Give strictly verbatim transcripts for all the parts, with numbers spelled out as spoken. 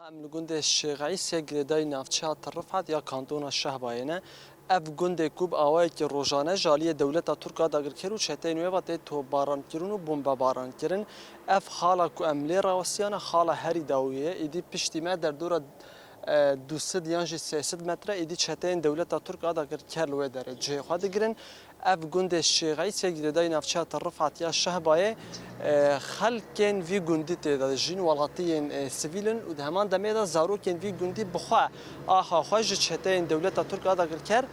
Em li gundê Şêxeîsê girêdayî navçeya Tirifet ya kantona Şehbayê ne. Ev gundê ku bi awayekî rojane ji aliyê dewleta Tirk a dagirker û çeteyên wê ve tê topbarankirin û bombebarankirin. Ev xala ku em lê rawestiyane xala herî dawî ye. Êdî piştî me derdora, e, du sed yan jî sê sed metre êdî çeteyên dewleta Tirk a dagirker li wê derê cihê xwe digirin. Ev gundê Şêxeîsê girêdayî navçeya Tirifet ya Şehbayê, e, xelkên vî gundî tê de dijîn, welatiyên, e, sivîl in û di heman demê de zarokên vî gundî bi xwe axa xwe ji çeteyên dewleta Tirk a dagirker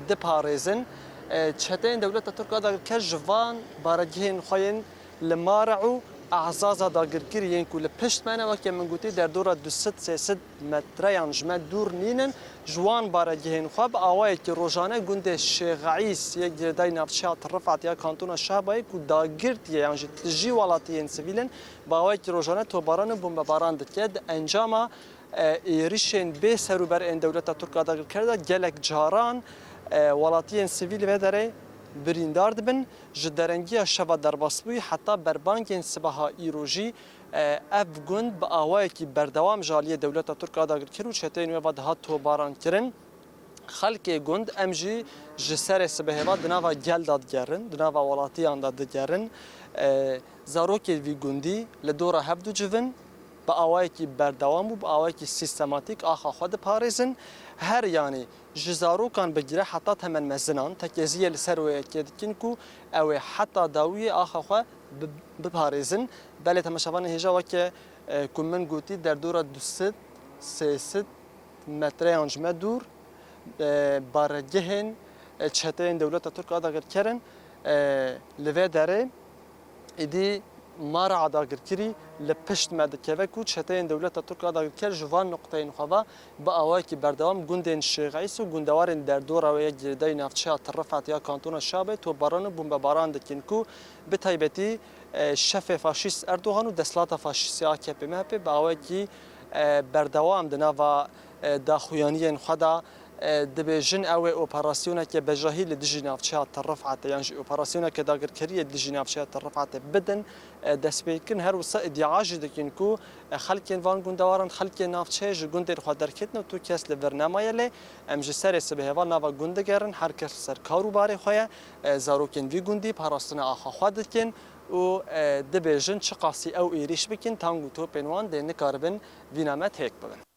diparêzin. E, çeteyên dewleta Tirk a dagirker ji van baregihên xwe yên li Mare û Ehzaza dagirkirî yên ku li pişt me ne, weke min gotî derdora du sed sê sed metreyan ji me dûr nînin, ji wan baregihên xwe bi awayekî rojane gundê Şêxeîs yê girêdayî navçeya Tirifet ya kantona Şehbayê ku dagirtiye yan jî tijî welatiyên sivîl in, bi awayekî rojane topbaran û bombebaran dike. Di encama, e, êrişên bê serûber ên dewleta Tirk a dagirker de gelek caran, e, welatiyên sivîl vê derê birîndar dibin. Ji derengiya şeva derbasbûyî heta berbangên sibeha îro jî, e, ev gund bi awayekî berdewam ji aliyê dewleta Tirk a dagirker û çeteyên wê ve dihat topbaran kirin. Xelkê gund, em jî ji serê sibehê ve di nava gel de digerin, di nava welatiyan de digerin. E, zarokên vî gundî li dora hev dicivin, bi awayekî berdewam û bi awayekî sîstematîk axa xwe diparêzin. Her yanî ji zarokan bigire heta temen mezinan tekeziyê li ser wê yekê dikin ku ew ê heta dawiyê axa xwe bi-, biparêzin. Belê temaşevanên hêja, weke, e, ku min gotî, derdora du sed, sê sed metreyan ji me dûr, e, baregihên, e, çeteyên dewleta Tirk a dagirker in, e, li vê derê. Êdî Mara dagirkirî li pişt me dikeve ku çeteyên dewleta Tirk a dagirker ji van nuqteyên xwe ve bi awayekî berdewam gundên Şêxeîs û gundewarên derdora wê yê girêdayî navçeya Tirifet ya kantona Şehbayê topbaran û bombebaran dikin ku bi taybetî, e, şefê faşîst Erdogan û desthilata faşîst ya A K P M H P bi awayekî, e, berdewam di nava, e, daxuyaniyên xwe de, e, dibêjin ew ê operasyoneke bejahî li dijî navçeya Tirifetê yan jî operasyoneke dagirkeriyê li dijî navçeya Tirifetê bidin, e, destpêkirin. Her wisa îdia jî dikin ku, e, xelkên van gundewaran, xelkên navçeyê ji gundên xwe derketine û tu kes li vir nemaye lê. Em ji serê sibehê ve nava gund digerin, her kes li ser kar û barê xwe ye. E, zarokên vî gundî parastina axa xwe dikin û, e, dibêjin çiqasî ew êrîş bikin, tang û topên wan dê nikaribin vîna me têk bibin.